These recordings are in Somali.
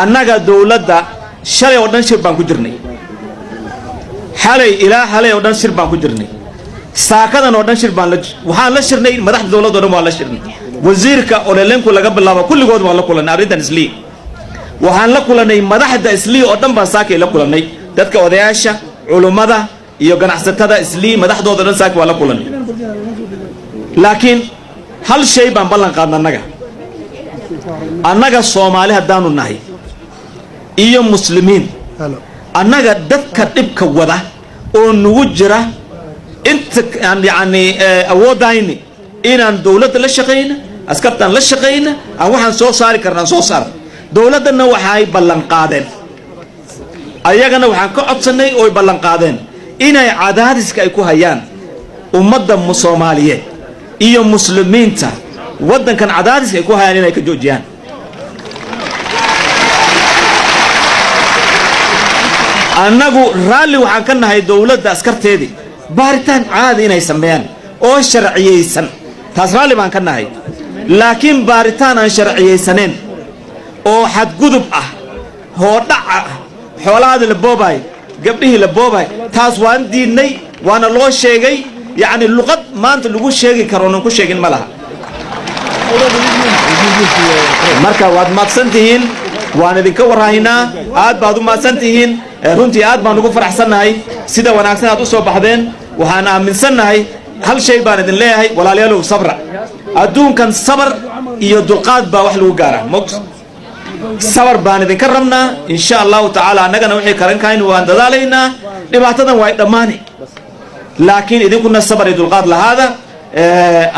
Annaga dowladda shalay oo dhan shir baan ku jirnay, xalay ilaa xalay oo dhan shir baan ku jirnay, saakadan oo dhan shir baan la waxaan la shirnay madaxda dowladda o dhan waan la shirnay. Wasiirka Ole Lenku laga bilaabo kulligood waan la kulannay arrintan Islii. Waxaan la kulannay madaxda Islii oo dhan baan saakay la kulannay, dadka odayaasha, culummada iyo ganacsatada Islii madaxdooda dhan saaki waan la kulannay. Laakiin hal shay baan ballan qaadna annaga Soomaali haddaanu nahay iyo Muslimiin, annaga dadka dhibka wada oo nugu jira inta aan yacni awoodayni inaan dowladda la shaqayna, askartaan la shaqayna, aan waxaan soo saari karnaan soo saar. Dowladdanna waxay ballan qaadeen, ayagana waxaan ka codsannay ooy ballan qaadeen inay cadaadiska ay ku hayaan ummadda Soomaaliyeed iyo Muslimiinta waddankan, cadaadiska ay ku hayaan inay ka joojiyaan. Annagu raalli waxaan ka nahay dowladda askarteedii baaritaan caadi inay sameeyaan oo sharciyeysan, taas raalli baan ka nahay. Laakiin baaritaan aan sharciyeysaneen oo xadgudub ah, hoodhac ah, xoolahaadii la boobaay, gabdhihii la boobaay, taas waan diidnay, waana loo sheegay. Yacni luqad maanta lagu sheegi karo onan ku sheegin ma laha. Marka waad mahadsan tihiin, waan idinka warhaynaa, aad baad u mahadsan tihiin. Runtii aad baan ugu faraxsannahay sida wanaagsan aad u soo baxdeen. Waxaan aaminsannahay, hal shay baan idin leeyahay, walaalayaalow: sabra. Adduunkan sabar iyo dulqaad baa wax lagu gaaraa. Mog sabar baan idinka rabnaa, insha Allahu tacaala. Annagana wixii karan kahayn waan dadaalaynaa. Dhibaatadan waa dhammaani, laakiin idinkuna sabar iyo dulqaad lahaada.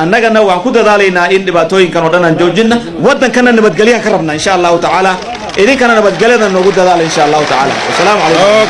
Annagana waan ku dadaalaynaa in dhibaatooyinkan oo dhan aan joojina, waddankana nabadgelyahan ka rabnaa, insha Allahu tacaala. Idinkana nabadgelyada noogu dadaala, insha Allahu tacaala. Wasalaamu calaykum.